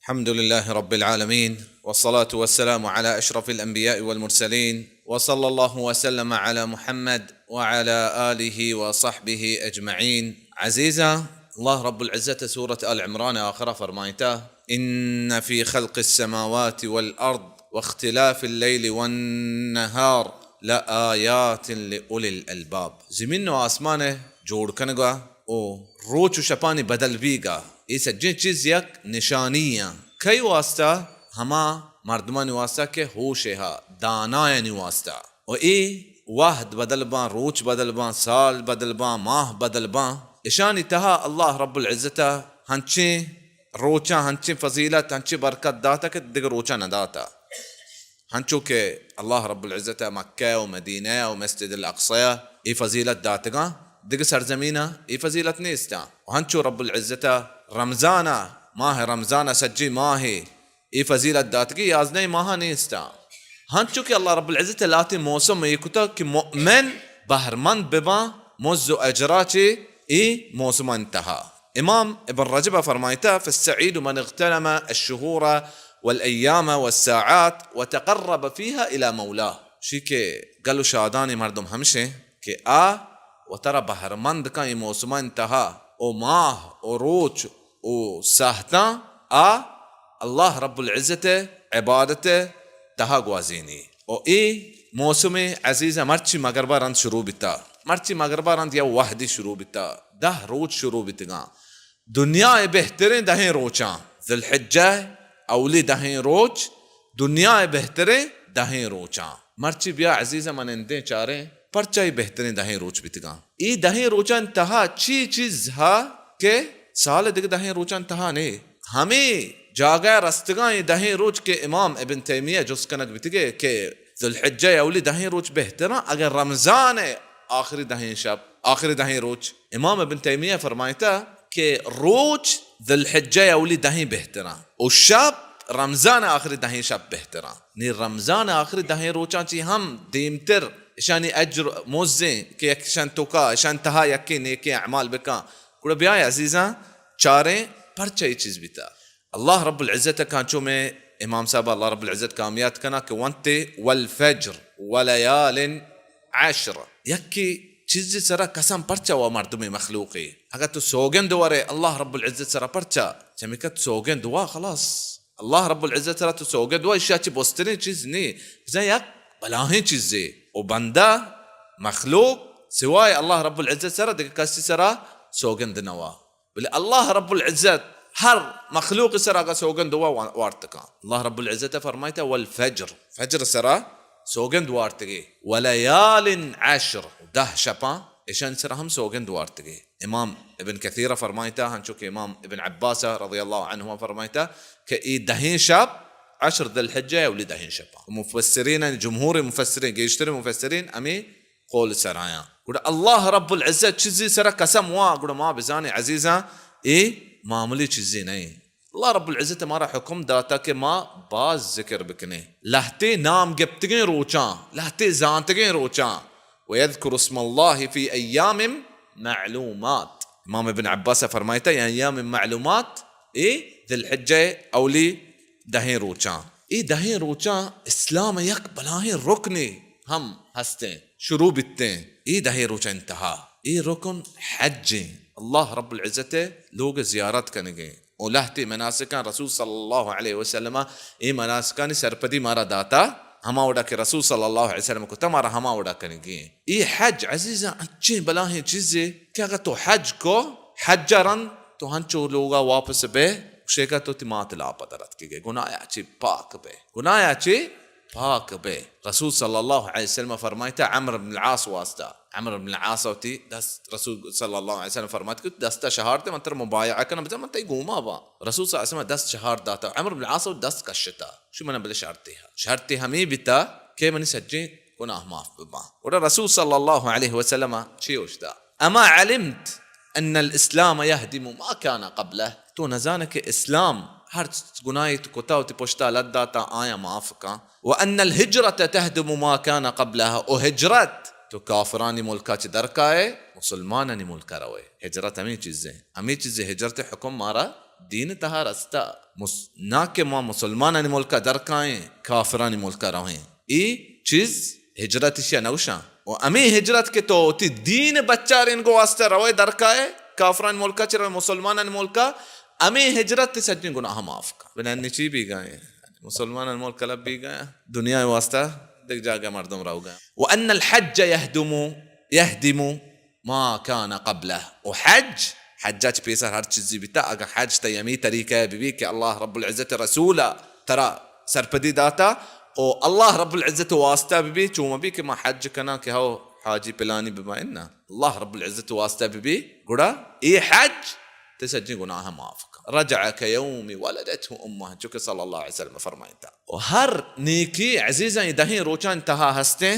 الحمد لله رب العالمين، والصلاة والسلام على أشرف الأنبياء والمرسلين، وصلى الله وسلم على محمد وعلى آله وصحبه أجمعين. عزیزاں، اللہ رب العزت سورة آل عمران آخرہ فرمائتا: إن في خلق السماوات والأرض واختلاف الليل والنهار لآيات لأولي الألباب. زمین و آسمان جوڑ کنگا و روچ و شپانی بدل بیگا، اے سجیں چیز یک نشانی ایں۔ کئی واسطہ؟ ہما مردمانی واسطہ کہ ہوش ہا، دانایانی واسطہ۔ و اے وہد بدل باں، روچ بدل باں، سال بدل باں، ماہ بدل باں، اشانی تہا اللہ رب العزت ء ہنچیں روچاں ہنچیں فضیلت، ہنچیں برکت داتا کہ دگہ روچاں نہ داتا۔ ہنچو کہ اللہ رب العزت ء مکہ و مدینہ و مسجد الاقصی ء اے فضیلت داتگاں، دگہ سرزمیناں اے فضیلت نیستاں۔ و ہنچو رب العزت ء رمضان ء، ماہ رمضان ء سجی ماہ اے فضیلت داتگی، یازدہیں ماہ نیستاں۔ ہنچو کہ اللہ رب العزت ء لہتیں موسم اے کتا کہ مؤمن بہرمند بباں مز و اجرا چے اے موسمانی تہا۔ امام ابن رجب ء فرمائتا: فالسعيد من اغتنم الشهور والأيام والساعات وتقرب فيها إلى مولاه۔ شی کہ گل و شادانی مردم ہمشیں کہ آ وترا بہرمند کن اے موسمانی تہا، او ماہ، او روچ، او ساہتاں آ اللہ رب العزت ء عبادت ء تہا گوازینی۔ و اے موسم عزیز ء مرچی مغربا رند شروع بیتا، مرچی مغربا رند یا وہدی شروع بیتا، دہ روچ شروع بیتگاں۔ دنیا ء بہتریں دہیں روچاں، ذوالحجہ ء اولی دہیں روچ، دنیا ء بہتریں دہیں روچاں۔ مرچی بیا عزیز ء من اندیں چاریں، پرچا اے بہتریں دہیں روچ بیتگاں۔ اے دہیں روچاں تہا چی چیز ہا کہ سال ء دگہ دہیں روچاں تہا نے؟ ہمے جاگہ ء رستگاں اے دہیں روچ کہ امام ابن تیمیہ جست کنگ بیتگے کہ ذوالحجہ ء اولی دہیں روچ بہتراں، اگر رمضان ء آخری دہیں شپ، آخری دہیں روچ۔ امام ابن تیمیہ فرمائتا کہ روچ ذوالحجہ ء اولی دہیں بہتراں و شپ رمضان ء آخری دہیں شپ بہتراں۔ نی رمضان ء آخری دہیں روچاں چی ہم دیمتر اشانی اجر مزیں کہ یک اشان توکا، اشان تہا یکیں نیکیں اعمال بکاں۔ گڑا بیائے عزیزاں، چاریں پرچہ اے چیز بیتا۔ اللہ رب العزت ء کانچو میں امام صاحب اللہ رب العزت کامیات کنا کہ ونتے: والفجر وليال عشر۔ یکی چیزی سرا قسم پرچا وا مردمی مخلوقی؟ اگر تو سوگند ورے اللہ رب العزت سرا پرچا؟ چمیکت سوگند وا خلاص۔ اللہ رب العزت سرا تو سوگند وا، اشیا چی بستریں چیز نی، بزاں یک بلاہیں چیزے۔ و بندہ مخلوق سوائے اللہ رب العزت سرا دگہ کسی سرا سوگند نوا۔ بلے اللہ رب العزت ہر مخلوق سر اگا سوگند وا وارت کن۔ اللہ رب العزت فرمائتا: والفجر، فجر سرا سوگند وارتگے، وليال عشر، دہ شپاں اشان سرا ہم سوگند وارتگے۔ امام ابن کثیر فرمائتا، ہنچو کہ امام ابن عباس رضی اللہ عنہ فرمائتا کہ ای دہیں شپ عشر ذوالحجہ اولی دہیں شپاں۔ مفسرین، جمہور مفسرین، گیشتر مفسرین ہمیں قول سرایاں۔ گڑا اللہ رب العزت چیزی سرا قسم وا، گڑا ما بزانیں عزیزاں، اے معمولی چیزی نہیں۔ اللہ رب العزت مارا حکم داتا کہ ما باز ذکر بکنیں۔ لہتے نام گپتگیں روچاں، لہتے زانتگیں روچاں۔ ويذكر اسم الله في أيام معلومات۔ امام ابن عباس فرمائتا، یا ایام معلومات، اے ذوالحجہ اولی دہیں روچاں۔ اے دہیں روچاں اسلام یک بلاہیں رکنے ہم ہستیں، شروع بیتیں۔ اے دہیں روچاں انتہا، اے رکن حج ایں۔ اللہ رب العزت لوگ زیارت کنگیں۔ و لہتے مناسکاں رسول صلی اللہ علیہ وسلم اے مناسکانی سرپدی مارا داتا، ہما وڑا کہ رسول صلی اللہ علیہ وسلم کتا مارا ہما وڑا کنگیں۔ اے حج عزیزاں انچیں بلاہیں چیزے کہ اگر تو حج کو، حج رند تو ہنچو لوگا واپس بے، شیکا تو تی مات لاپا درت کے گے، گناہ چی پاک بے، گناہ چی پاک بے۔ رسول صلی اللہ علیہ وسلم فرمائتا عمرو بن العاص واسطہ، عمرو بن العاص وتی دست، رسول صلی اللہ علیہ وسلم فرمائتا کہ دستا شہارتے، من تر مبایعہ کنم، بزن من تئی گوما با۔ رسول صلی اللہ علیہ وسلم دست شہار داتا، عمرو بن العاص دست کشتا۔ شو من بلے شرطی ہا۔ شرطی ہمیں بیتا کہ منی سجیں گناہ معاف بباں۔ گڑا رسول صلی اللہ علیہ وسلم چی اوشتا؟ أما علمت أن الإسلام يهدم ما كان قبله؟ تو نزانہ کہ اسلام ہر گناہی تو کتا و تی پشتا لد داتا آیا معاف کن۔ وأن الهجرة تهدم ما كان قبلها، و ہجرت تو کافرانی ملکا چہ درکائے، مسلمانانی ملکا روئے۔ ہجرت ہمیں چیزیں، ہمیں چیزیں ہجرت حکم مارا دین تہا رستہ، مس-، نہ کہ ما مسلمانانی ملکا درکائیں، کافرانی ملکا رویں۔ اے چیز ہجرت اشیا نہ گوشاں۔ و ہمیں ہجرت کہ تو وتی دین بچارینگ واسطہ روئے درکائے، کافرانی ملکا چہ روئے مسلمانانی ملکا، ہمیں ہجرت تئی سجیں گناہ معاف کن۔ بلے نی چی بیگائیں؟ مسلمانانی ملک الب بیگائیں، دنیا واسطہ دگہ جاگہ مردم روگا۔ وان الحج یہدم، یہدم ما کان قبلہ۔ و حج، حج چہ پیسر ہر چیزی بیتا، اگاں حج تئی ہمیں طریقہ ببی کہ اللہ رب العزت رسول ترا سرپدی داتا، و اللہ رب العزت واسطہ ببی، چو مبی کہ ما حج کناں کہ ہو حاجی پلانی ببا، انا، اللہ رب العزت واسطہ ببی، گڑا اے حج تئی سجیں گناہ معاف کن۔ رجع کیوم ولدته امہ، چونکہ صلی اللہ علیہ وسلم فرمائیتا۔ و ہر نیکی عزیزاں اے دہیں روچانی تہا ہستیں،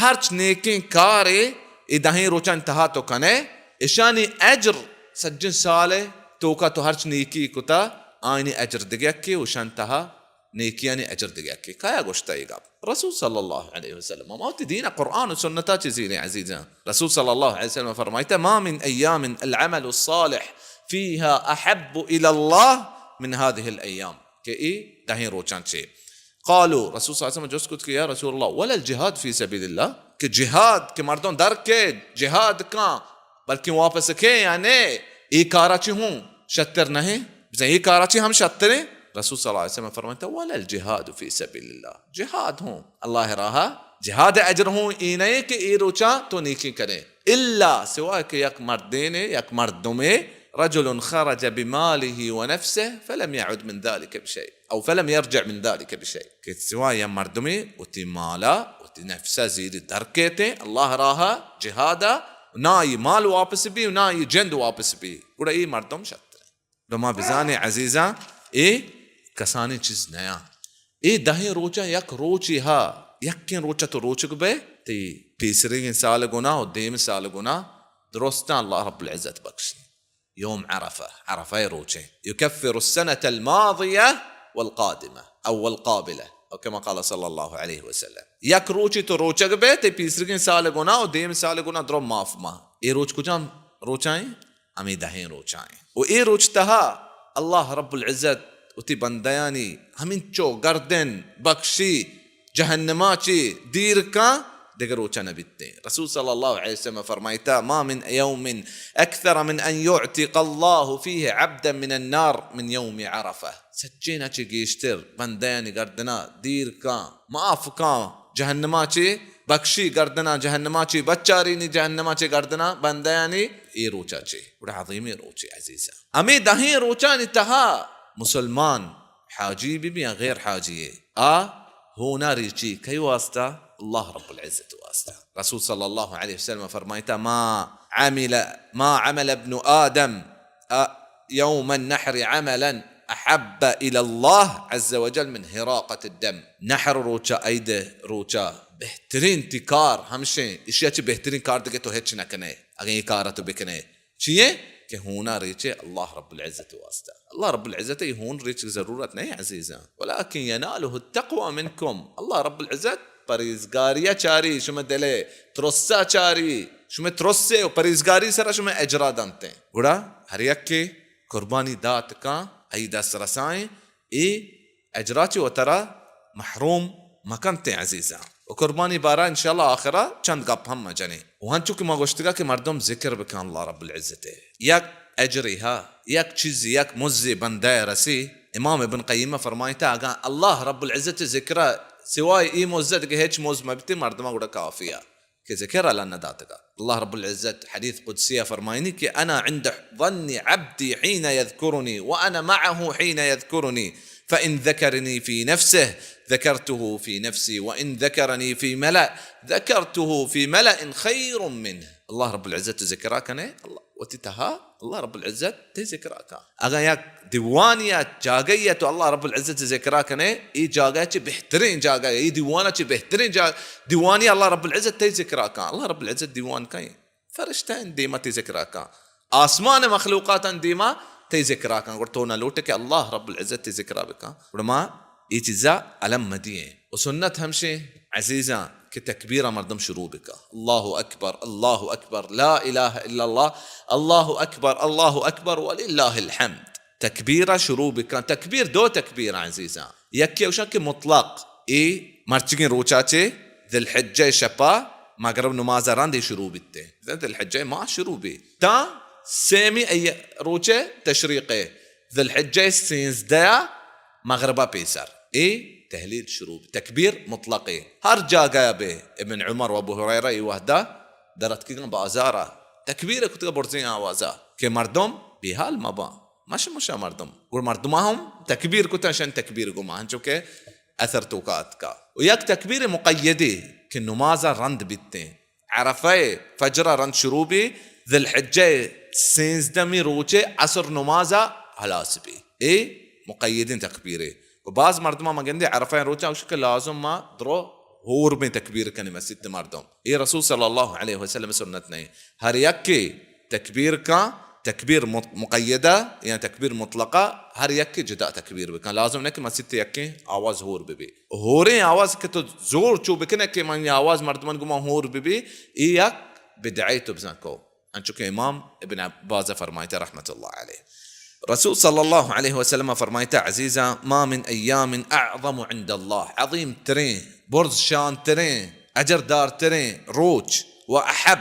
ہرچ نیکیں کارے اے دہیں روچانی تہا تو کنے، اشانی اجر سجیں سالے توکا تو ہرچ نیکی کتا، آئینی اجر دگہ یکے، و اشانی تہا نیکیانی اجر دگہ یکے۔ کایا گوشتا اے گپ؟ رسول صلی اللہ علیہ وسلم۔ ما وتی دین قرآن و سنتا چہ زیریں عزیزاں۔ رسول صلی اللہ علیہ وسلم فرمائیتا، ما من ایام العمل الصالح فیها احب الی اللہ من هذه الایام، کہ اے دہیں روچاں چے۔ قالوا، رسول صلی اللہ علیہ وسلم جست کت کہ یا رسول اللہ، ولا الجهاد فی سبیل اللہ، کہ جہاد، کہ مردم در کے جہاد کاں، بلکیں واپس کے یا نے، اے کارا چی ہوں شتر نہیں؟ بزن اے کارا چی ہم شتریں؟ رسول صلی اللہ علیہ وسلم فرمائیتا، ولا الجهاد فی سبیل اللہ، جہاد ہوں اللہ راہا، جہاد اجر ہوں اے نہیں کہ اے روچاں تو نیکی کرے۔ الا، سوائے کہ یک مردینے، یک مردمے، رجل خرج بماله ونفسه فلم يعد من ذلك بشيء، او فلم يرجع من ذلك بشيء، کہ سوائے یک مردمے وتی مالا، وتی نفسا زیری در کیتیں اللہ راہا، جہادا، نہ آئی مال واپس بی، نہ آئی جند واپس بی، گڑا اے مردم شتریں۔ گڑا ما بزانیں عزیزاں، اے کسانیں چیز نیاں۔ اے دہیں روچاں یک روچے ہا، یکیں روچا تو روچگ بئے، تئی پیسریگیں سال گناہ و دیم سال گناہ درستاں اللہ رب العزت بخشی۔ یوم عرفہ، عرفہ روچیں۔ یکفر السنة الماضیہ والقادمہ، او والقابلہ، او کما قال صلی اللہ علیہ وسلم۔ یک روچے تو روچگ بئے، تئی پیسریگیں سال گناہ و دیم سال گناہ درو معاف ما۔ اے روچ کجام روچائیں؟ ہمے دہیں روچائیں۔ و اے روچ تہا اللہ رب العزت وتی بندیانی ہمینچو گردن بخشی، جہنما چی دیر کاں، دگہ روچا نہ بیتیں۔ رسول صلی اللہ علیہ وسلم فرمائیتا، ما من یوم اکثر من ان یعتق اللہ فیہ عبدا من النار من یوم عرفہ۔ سچینا چی گیشتر بندیانی گردنا دیر کاں، معاف کاں، جہنما چی بخشی گردنا، جہنما چی بچارینی، جہنما چی گردنا بندیانی اے روچا چی۔ گڑا عظیمیں روچے عزیزاں۔ ہمے دہیں روچانی تہا مسلمان حاجی بہ بی یا غیر حاجی، آ ہونا ریچی کئی واسطہ؟ اللہ رب العزت واسطہ۔ رسول صلی اللہ علیہ وسلم فرمائیتا، ما عمل، ما عمل ابن آدم، آ، یوم النحر عملا احب الی اللہ عز وجل من حراقة الدم۔ نحر روچا، عید روچا بہترین تئی کار ہمشیں، اشیا چہ بہترین کار دگہ تو ہچ نہ کنے، اگن اے کارا تو بکنے۔ چیئے؟ کہ ہونا ریچے اللہ رب العزت واسطہ۔ اللہ رب العزت اے ہون ریچ ضرورت نہیں عزیزاں، ولکن ینالہ التقوی منکم۔ اللہ رب العزت پریزگاریا چاری، شمے دلے ترسا چاری، شمے ترسے و پریزگاری سرا شمے اجرا دنتیں۔ گڑا ہر یکے قربانی دات کاں، ای دست رسائیں، اے اجرا چہ وترا محروم مکنتیں عزیزاں۔ و قربانی بارا انشاءاللہ آخرا چند گپ ہم مجنیں۔ و ہنچو کہ ما گوشتگا کہ مردم ذکر بکن اللہ رب العزت، یک اجرے ہا، یک چیزے، یک مزے بندہ رسی۔ امام ابن قیمہ فرمائیتا، اگاں اللہ رب العزت ذکرا سوائے اے مزا دگہ ہچ مز مبیتیں، مردما گڑا کافیا۔ کہ ذکر الان نہ داتگا۔ اللہ رب العزت حدیث قدسی فرمائنی کہ انا عند ظن عبدی حین یذکرنی وانا معه حین یذکرنی، فان ذکرنی فی نفسه ذکرته فی نفسی وان ذکرنی فی ملأ ذکرته فی ملأ خیر منه۔ اللہ رب العزت ذکرا کنے، اللہ وتی تہا اللہ رب العزت تئی ذکرا کاں۔ اگاں یک دیوانی یا جاگہی تو اللہ رب العزت ذکرا کنے، اے جاگہ چہ بہترین جاگہ، اے دیوانا چہ بہترین جا-، دیوانی اللہ رب العزت تئی ذکرا کاں۔ اللہ رب العزت دیوان کئیں؟ فرشتہ ان دیما تئی ذکرا کاں۔ آسمان مخلوقات ان دیما تئی ذکرا کاں۔ گڑا تو نہ لوٹے کہ اللہ رب العزت تئی ذکرا بکاں۔ گڑا ما اے چیزا الم مدییں۔ و سنت ہمشیں عزیزاں کہ تکبیرا مردم شروع بکا، اللہ اکبر، اللہ اکبر، لا الہ الا اللہ، اللہ اکبر، اللہ اکبر وللہ الحمد۔ تکبیر ءَ شروع بکن۔ تکبیر دو تکبیر عزیزاں۔ یکے اوشاں کہ مطلق، اے مرچگیں روچا چے ذی الحجہ شپا مغرب نماز ءَ رند اے شروع بیتے۔ ذی الحجہ ماہ شروع بی۔ تاں سیمی ای روچے تشریق ءِ، ذی الحجہ سینزدہ ءَ مغرب ءَ پیسر۔ اے تہلیل شروع بی۔ تکبیر مطلق اے۔ ہر جاگہ بے، ابن عمر و ابو ہریرہ اے وہدا درتکگاں بازارا۔ تکبیر کتگا برزیں آوازا کہ مردم بیحال مباں۔ مش مشا مردم۔ گڑ مردماں ہم تکبیر کتاں، شن تکبیر گما، انچو کہ اثر توکا اتکا۔ و یک تکبیر مقیدے کہ نمازا رند بیتیں۔ عرفہ فجر رند شروع بی، ذی الحجہ سینزدہمی روچے عصر نمازا ہلاس بی۔ اے مقیدیں تکبیرے۔ و باز مردماں ما گندے عرفہ روچا گوشی کہ لازم ما درو ہور بیں تکبیر کنیں مسیت مردم۔ اے رسول صلی اللہ علیہ وسلم سنت نہیں۔ ہر یکے تکبیر کاں، تکبیر مط-، مقیدہ یا تکبیر مطلقہ، ہر یکے جدا تکبیر بکن۔ لازم نہ کہ مسیت یکیں آواز ہور ببی۔ ہوریں آواز کہ تو زور چو بکنے کہ من آواز مردمن گما ہور ببی، اے یک بدعے تو بزن کو۔ انچو کہ امام ابن عباس فرمائتا رحمت اللہ علیہ۔ رسول صلی اللہ علیہ وسلم فرمائتا، عزیزاں، ما من ایام اعظم عند اللہ، عظیم تریں، برز شان تریں، اجردار تریں روچ، و احب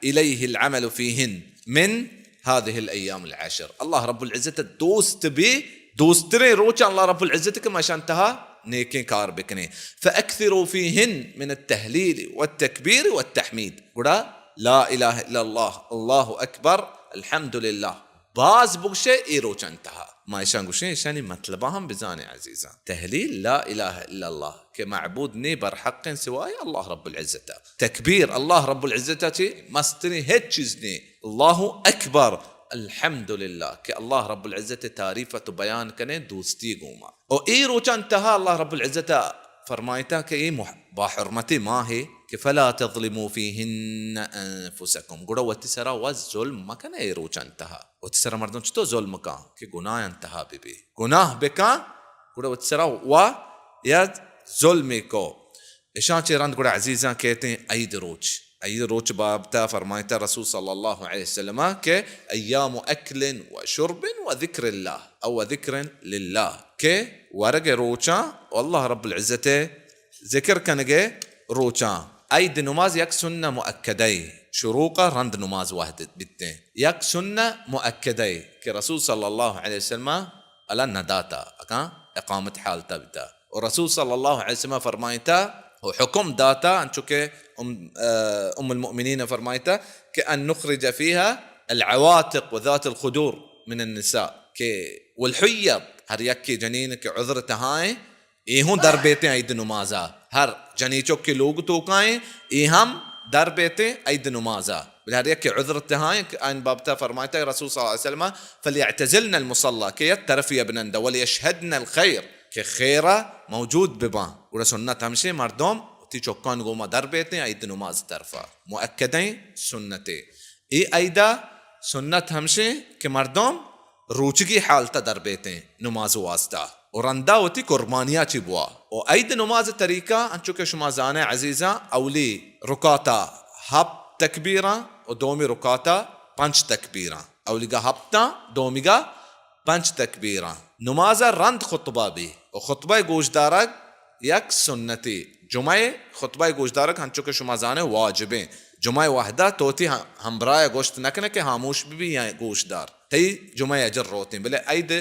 الیہ العمل فیہن من هذه الایام العشر، اللہ رب العزت دوست بی، دوستریں روچ اللہ رب العزت کہ مشان تہا نیکیں کار بکنیں۔ فاکثروا فیہن من التہلیل والتکبیر والتحمید۔ گڑا لا الہ الا اللہ، اللہ اکبر، الحمدللہ، باز بگشے اے روچان تہا۔ ما اشان گوشیں، اشانی مطلبا ہم بزانیں عزیزاں۔ تہلیل لا الہ الا اللہ کہ معبود نے برحق سوائے اللہ رب العزت۔ تکبیر اللہ رب العزت چی مستریں ہچ چیز نے۔ اللہ اکبر، الحمدللہ کہ اللہ رب العزت تعریف تو بیان کنے دوستی گوما۔ او اے روچان تہا اللہ رب العزت فرمائتا کہ اے مح-، با حرمت ماہ ہے کہ فلا تظلموا فیہن انفسکم، گڑا وتی سرا و ظلم مکن اے روچان تہا۔ وتی سرا مردم چطور ظلم کن کہ گناہ انتہا بی بی، گناہ بکن، گڑا وتی سرا و یا ظلم کو۔ اشاں چہ رند گڑا عزیزاں کہتیں عید روچ۔ عید روچ بابتا فرمائتا رسول صلی اللہ علیہ وسلم کہ ایام اکل و شرب و ذکر اللہ، او و ذکر للہ، کہ ورگ روچاں و اللہ رب العزت ذکر کنگے روچاں۔ عید نماز یک سنہ مؤکدہ، شروع کا رند نماز وحد بیتیں۔ یک سنہ مؤکدہ کہ رسول صلی اللہ علیہ وسلم الا نداتا، اکاں اقامت حالتا بیتا۔ و رسول صلی اللہ علیہ وسلم فرمائتا و حکم داتا، انچو کہ ام، ام المؤمنین فرمائتا کہ ان نخرج فیہا العواتق و ذات الخدور من النساء، کہ والحیض، ہر یکے جنین کہ عذر تہائیں، اے ہوں در بیتیں عید نمازا۔ ہر جنی چک کہ لوگ توکائیں، اے ہم در بیتیں عید نمازا۔ بلے ہر یک کہ عذر تہائیں کہ آئین بابتا فرمائتا رسول صلی اللہ علیہ وسلم، فلیعتزلن المصلی، کہ یک طرفی ابنند، ولیشہدن الخیر، کہ خیرا موجود بباں۔ گڑا سنت ہمشیں مردم وتی چکان گوما در بیتیں عید نماز طرفا۔ مؤکدیں سنتے۔ اے عیدا سنت ہمشیں کہ مردم روچگی حالتا در بیتیں نماز واسطہ و رندا وتی قربانیا چی بوا۔ و عید نماز طریقہ انچو کہ شما زانے عزیزاں، اولی رکاتا ہپت تکبیراں و دومی رکاتا پنچ تکبیراں۔ اولیگا ہپتاں، دومیگا پنچ تکبیراں۔ نمازا رند خطبہ بی و خطبہ گوشدارگ یک سنتی۔ جمعہ خطبہ گوشدارگ ہنچو کہ شما زانے واجبیں۔ جمعہ وحدہ تو وتی ہم-، ہمبراہ گوشت نکنے کہ ہاموش ببی یا گوشدار۔ تئی جمعہ اجر روتیں۔ بلے عید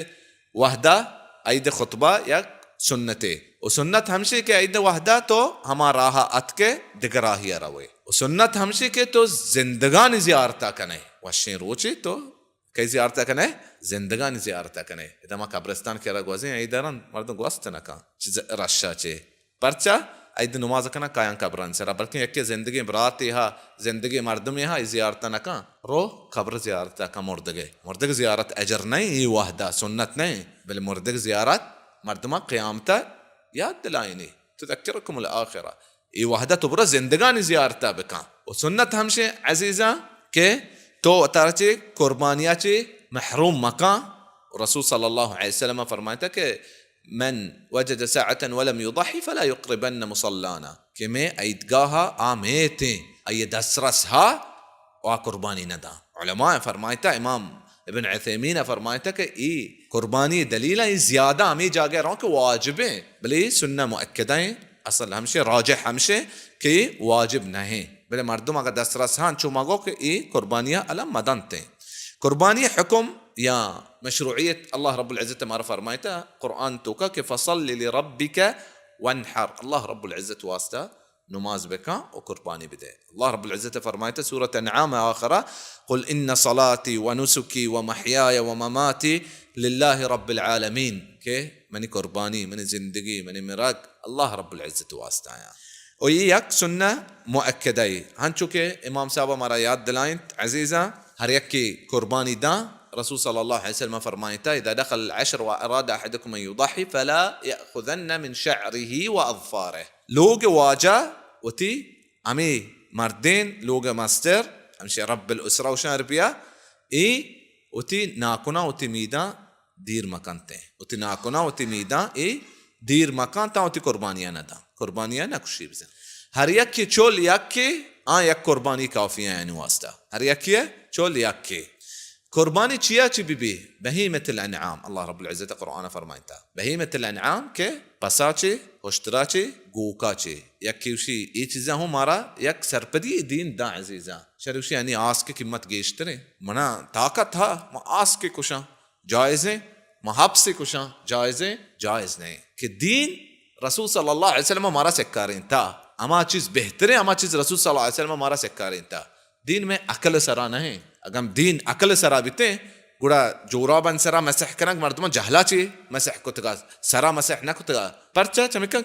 وحدہ، عید خطبہ یک سنتے۔ و سنت ہمشی کہ عید وحدہ تو ہما راہ اتکے دگہ راہی روے۔ و سنت ہمشی کہ تو زندگانی زیارتا کنے۔ وشیں روچے تو کئی زیارت کنئے؟ زندگانی زیارت کنئے۔ ادا ما قبرستان کرا گوزیں، عید رند مردم گوست نکن۔ چہ ز-، رشا چے؟ پرچا؟ عید نماز کنن کایاں قبران سرا، بلکن یکے زندگیں براتے ہا، زندگیں مردمے ہا، اے زیارت نکن۔ رو قبر زیارت کن مردگے۔ مردگ زیارت اجر نئیں، اے وحدہ سنت نئیں، بلے مردگ زیارت مردماں قیامتا یاد دلائینی۔ تذکرکم الآخرہ۔ اے وحدہ تو برو زندگانی زیارتا بکن۔ و سنت ہمشیں عزیزاں کہ تو وتارا چے قربانیا چے محروم مکن۔ و رسول صلی اللہ علیہ وسلم فرمائتا کہ من وجد سعة ولم يضح فلا يقربن مصلانا، کہ مئے عیدگاہا آ میتیں، آئی دسترس ہا و آ قربانی نداں۔ علماء فرمائتا، امام ابن عثیمین ءَ فرمائتا کہ اے قربانی دلیل ایں، زیادہ ہمے جاگہ رواں کہ واجب ایں، بلے اے سنہ مؤکدہ ایں، اصل ہمشیں، راجح ہمشیں کہ اے واجب نہ ایں، بلے مردم اگاں دسترس ہاں چو مگو کہ اے قربانی الم مدنت ایں۔ قربانی حکم یا مشروعیت اللہ رب العزت مارا فرمائتا قرآن توکا کہ فصل لربک وانحر، اللہ رب العزت واسطہ نماز بکن و قربانی بدے۔ اللہ رب العزت فرمائتا سورۃ انعام آخرا، قل ان صلاتی و نسکی و محیای و مماتی للہ رب العالمین، کہ منی قربانی، منی زندگی، منی مرگ اللہ رب العزت واسطہ آیاں۔ و یہ یک سنہ مؤکدہ ای۔ ہنچو کہ امام صاحب مارا یاد دلائنت، عزیزاں، ہر یکے قربانی داں، رسول صلی اللہ علیہ وسلم فرمائتا، اذا دخل العشر واراد احدکم ان یضحی فلا یأخذن من شعره و اظفاره۔ لوگ واجہ وتی ہمے مردین، لوگ مستر، ہمشی رب الاسرہ و شان ربیا، اے وتی ناکنا وتی میداں دیر مکنتیں۔ وتی ناکنا وتی میداں اے دیر مکن تاں وتی قربانیاں نہ داں۔ قربانیاں نہ کشی بزن۔ ہر یکے چول یکے، آ یک قربانی کافی ایں آیانی واسطہ۔ ہر یکے چول یکے۔ قربانی چیا چی بی بی؟ بہیمۃ الانعام۔ اللہ رب العزت قرآن فرمائتا۔ بہیمۃ الانعام کہ پسا چے، ہشترا چے، گوکا چے۔ یکے وشی اے چیزاں ہوں مارا یک سرپدی دین داں عزیزاں۔ شر وشی یعنی آسک قیمت گیشتریں۔ منا طاقت ہا، ما آسک کشاں۔ جائزیں، ما حبس کشاں، جائزیں، جائز نہیں۔ کہ دین رسول صلی اللہ علیہ وسلم مارا سکارینتا، ہما چیز بہتریں، ہما چیز رسول صلی اللہ علیہ وسلم مارا سکارینتا۔ دین میں عقل سرا نہیں۔ اگم دین عقل سرا بیتیں، گڑا جورابن سرا مسح کنگ مردمان جہلا چی مسح کتگا، سرا مسح نہ کتگا۔ پرچا چمکن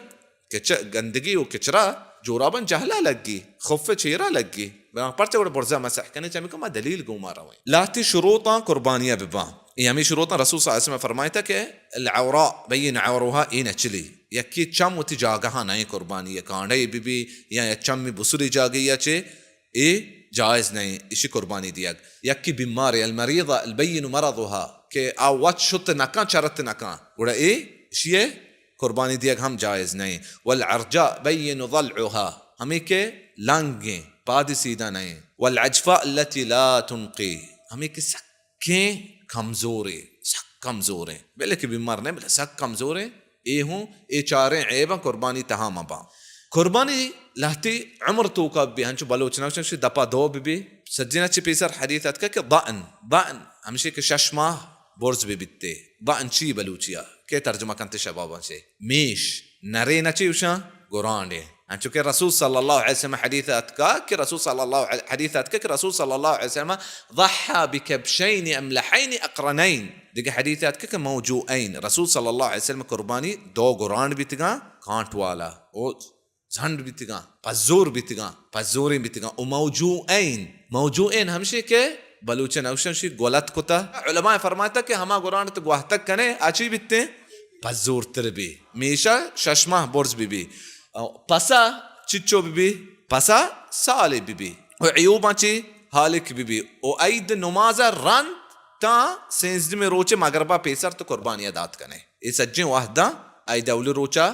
کچ-، گندگی و کچرا جوراباں جہلا لگی، خف چیرا لگی۔ بنا پرچہ گڑا برزا مسح کنے، چمی کہ ما دلیل گوما رویں۔ لہتی شروطاں قربانیہ بباں۔ اے ہمیں شروطاں رسول صلی اللہ علیہ وسلم فرمائتا کہ العوراء بین عورها، اے نچلی۔ یکی چم وتی جاگہاں نئیں قربانی، کانڈے بی بی یا چمی بسری جاگہی چے، اے جائز نئیں، اشی قربانی دیگ۔ یکی بیمارے، المریضہ البین مرضها، کہ آ وت شت نکاں، چرت نکاں، گڑا اے اشی قربانی دیگ ہم جائز نئیں۔ والعرجاء بین ضلعها، ہمیں کہ لنگیں، پادی سیدھا نئیں۔ والعجفاء التي لا تنقي، ہمیں کہ سکیں کمزورے، سک کمزوریں، بلے کہ بیمار نئیں، بلے سک کمزوریں، اے ہوں، اے چاریں عیباں قربانی تہا مباں۔ قربانی لہتی عمر توکا بی، ہنچو بلوچ نوشن شی دپا دو بی بی، سجنا چی پیسر حدیث اتکا کہ ضأن، ضأن، ہمشی کہ شش ماہ برز بہ بیت۔ ضأن چی بلوچیا؟ کہ ترجمہ کنت شباباں چے؟ میش، نرے نہ چے وشاں گرانڈے۔ انچو کہ رسول صلی اللہ علیہ وسلم حدیث اتکا کہ رسول صلی اللہ علیہ، حدیث اتکا کہ رسول صلی اللہ علیہ وسلم ضحى بكبشين أملحين أقرنين۔ دگہ حدیث اتکا کہ موجوعين۔ رسول صلی اللہ علیہ وسلم قربانی دو گرانڈ بیتگاں، کانٹ والا۔ او زھنڈ بیتگاں، پزور بیتگاں، پزوریں بیتگاں۔ و موجوعین، موجوعین ہمشی کہ بلوچ نوشن شی گولت کتا۔ علماء فرماتا کہ ہما گرانڈ تو گوہتگ کنے، آ چی بیتیں؟ پزورتر بی۔ میشا شش ماہ برز بی بی۔ او پسا چچو بی بی؟ پسا سالے بی بی۔ و عیوباں چی حالک بی بی۔ و عید نمازا رند تاں سینزدمی روچ مغربا پیسر تو قربانی دات کنے۔ اے سجیں وہداں عید اولی روچا،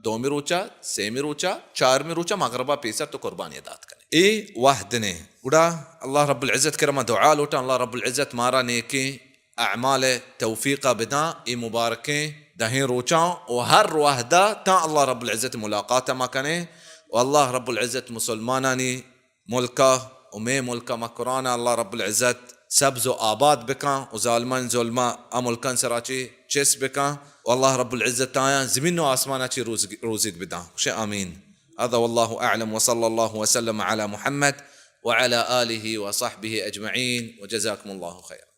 دومی روچا، سیمی روچا، چارمی روچا مغربا پیسر تو قربانی دات کنے۔ اے وہد نے۔ گڑا اللہ رب العزت کرا ما دعا لوٹاں، اللہ رب العزت مارا نیکیں اعمال توفیقا بداں، اے مبارکیں دہیں روچاں و ہر وہدا تاں اللہ رب العزت ملاقات ما کنیں و اللہ رب العزت مسلمانانی ملکا و مئے ملکا مکرانا اللہ رب العزت سبز و آباد بکاں و ظالمان ظلما آ ملکان سرا چی چست بکاں و اللہ رب العزت آیاں زمین و آسمانا چی روزگ-، روزگ بداں۔ گوشے آمین۔ هذا والله أعلم وصلى الله وسلم على محمد وعلى آله وصحبه أجمعين وجزاكم الله خيرا۔